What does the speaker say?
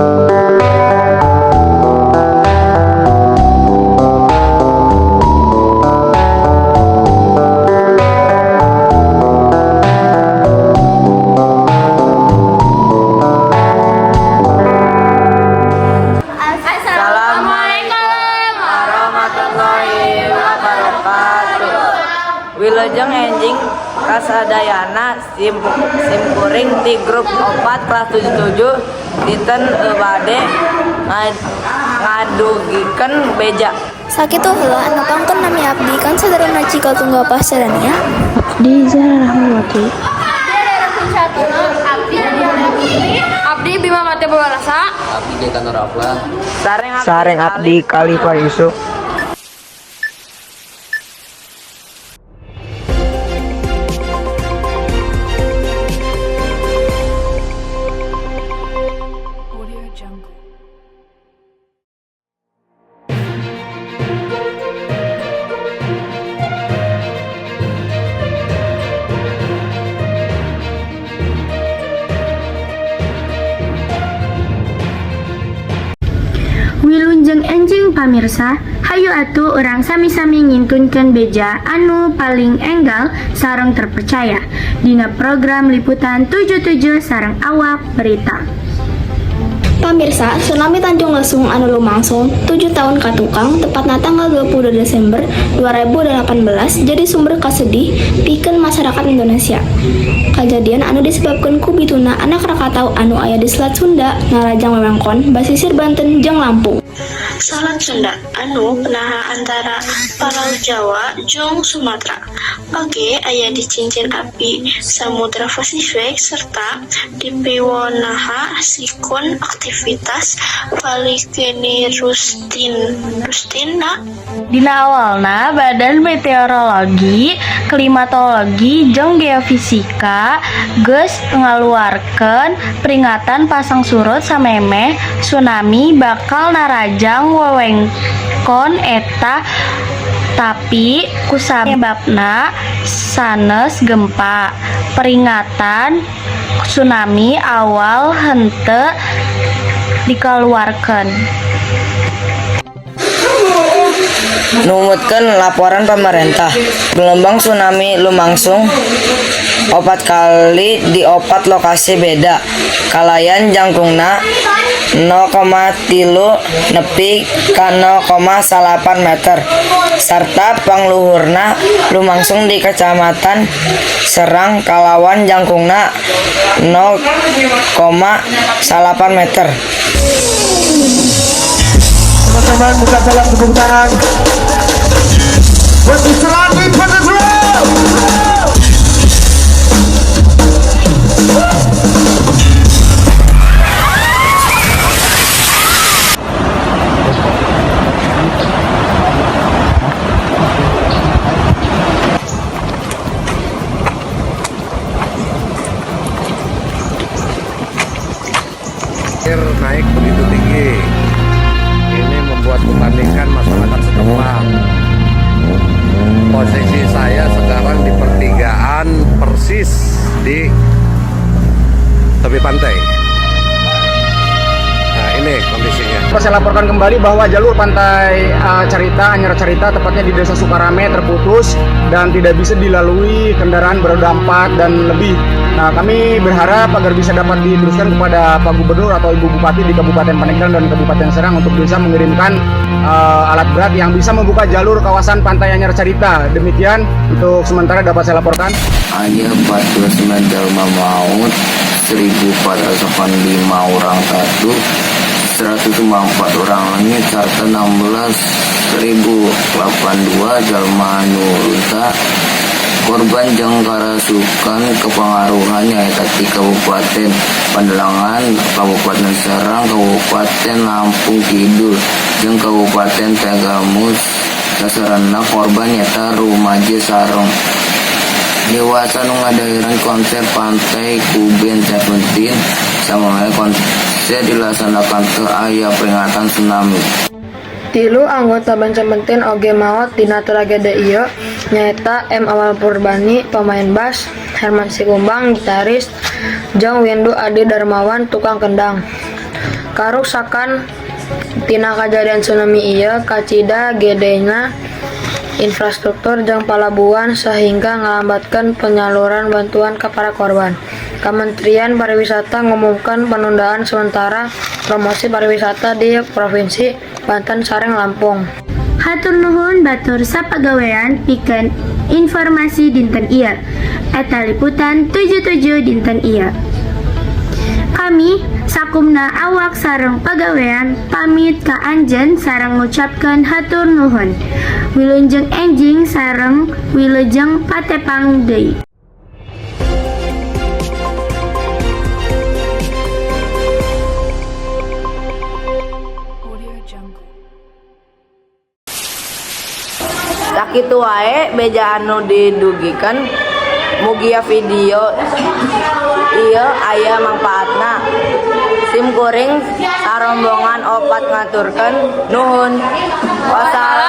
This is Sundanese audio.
Assalamualaikum warahmatullahi wabarakatuh. Wilujeng enjing kasadayana, simkuring ti grup 4 kelas 77 dinten bade ngadugikeun beja. Sakitu heula nepangkeun nami abdi kan saderena cikal tunggal pasca Dania. Abdi Zahra Rahmawati. Abdi Bima Mate Bawarasa. Abdi Dekan Rafla. Sareng Sareng abdi Khalifah Yusuf. Audio Jungle. Wilujeng enjing pamirsa, hayu atuh urang sami-sami ngintunkeun beja anu paling enggal sareng terpercaya dina program Liputan 77 sareng awak berita. Pamirsa, tsunami Tanjung Lesung anu lumangsung 7 tahun katukang, tepatna tanggal 22 Desember 2018, jadi sumber kasedih pikeun masyarakat Indonesia. Kajadian anu disebabkan ku bituna Anak Rakatau anu aya di Selat Sunda ngarajang wewengkon basisir Banten jeung Lampung. Selat Sunda anu penaha antara Pulau Jawa jeung Sumatera oge aya di cincin api Samudra Pasifik serta dipiwonaha sikun aktivitas vulkanik rustina. Dina awalna, Badan Meteorologi, Klimatologi jeung Geofisika geus ngaluarkeun peringatan pasang surut samemeh tsunami bakal narajang wewengkon eta, tapi kusababna sanes gempa, peringatan tsunami awal henteu dikaluarkeun. Numutkeun laporan pemerintah, gelombang tsunami lumangsung opat kali di opat lokasi beda kalayan jangkungna 0,3 nepi ka 0,8 meter sarta pangluhurna lumangsung di Kecamatan Serang kalawan jangkungna 0,8 meter. Teman-teman, buka salam, tepuk tangan. Buat Serang Penetrol. Air naik begitu tinggi. Ini membuat kepanikan masyarakat setempat. Posisi saya sekarang di pertigaan persis di tepi pantai. Nah, ini kondisinya. Saya laporkan kembali bahwa jalur pantai Carita, Anyar Carita, tepatnya di Desa Sukarame terputus dan tidak bisa dilalui kendaraan beroda 4 dan lebih. Nah, kami berharap agar bisa dapat diteruskan kepada Pak Gubernur atau Ibu Bupati di Kabupaten Pandeglang dan Kabupaten Serang untuk bisa mengirimkan alat berat yang bisa membuka jalur kawasan pantai Anyar Carita. Demikian untuk sementara dapat saya laporkan. Aya 49 jalma maut, 1485 orang tatu, 154 orang leungit, serta 16.082 jalma anu rusak. Korban jeung karasukan kapangaruhan nyaeta ti Kabupaten Pandeglang, Kabupaten Serang, Kabupaten Lampung Kidul, jeung Kabupaten Tanggamus. Sasarenna korban nyaeta rumaja sareng dewasa nu ngahadiran konser Pantai ku band Seventeen. Samemeh konser dilaksanakan teu aya peringatan tsunami. Tilu anggota band Seventeen oge maot dina tragedi ieu, nyaeta M Awal Purbani, pemain bass, Herman Sikumbang, gitaris, jeung Windu Adi Darmawan, tukang kendang. Karuksakan tina kajadian tsunami ieu kacida gedena infrastruktur jeung palabuhan sehingga ngalambatkeun penyaluran bantuan ka para korban. Kementerian Pariwisata ngumumkan penundaan sementara promosi pariwisata di Provinsi Banten sareng Lampung. Hatur nuhun batur sapagawean pikeun informasi dinten ieu. Eta liputan 77 dinten ieu. Kami sakumna awak sareng pagawean pamit ka anjeun sareng ngucapkeun hatur nuhun. Wilujeng enjing sareng wilujeng patepang deui. Audio Jungle. Sakitu wae beja anu didugikeun, mugia video ieu aya mangpaatna. Sim kuring sarombongan opat ngaturkeun nuhun. Wassalam.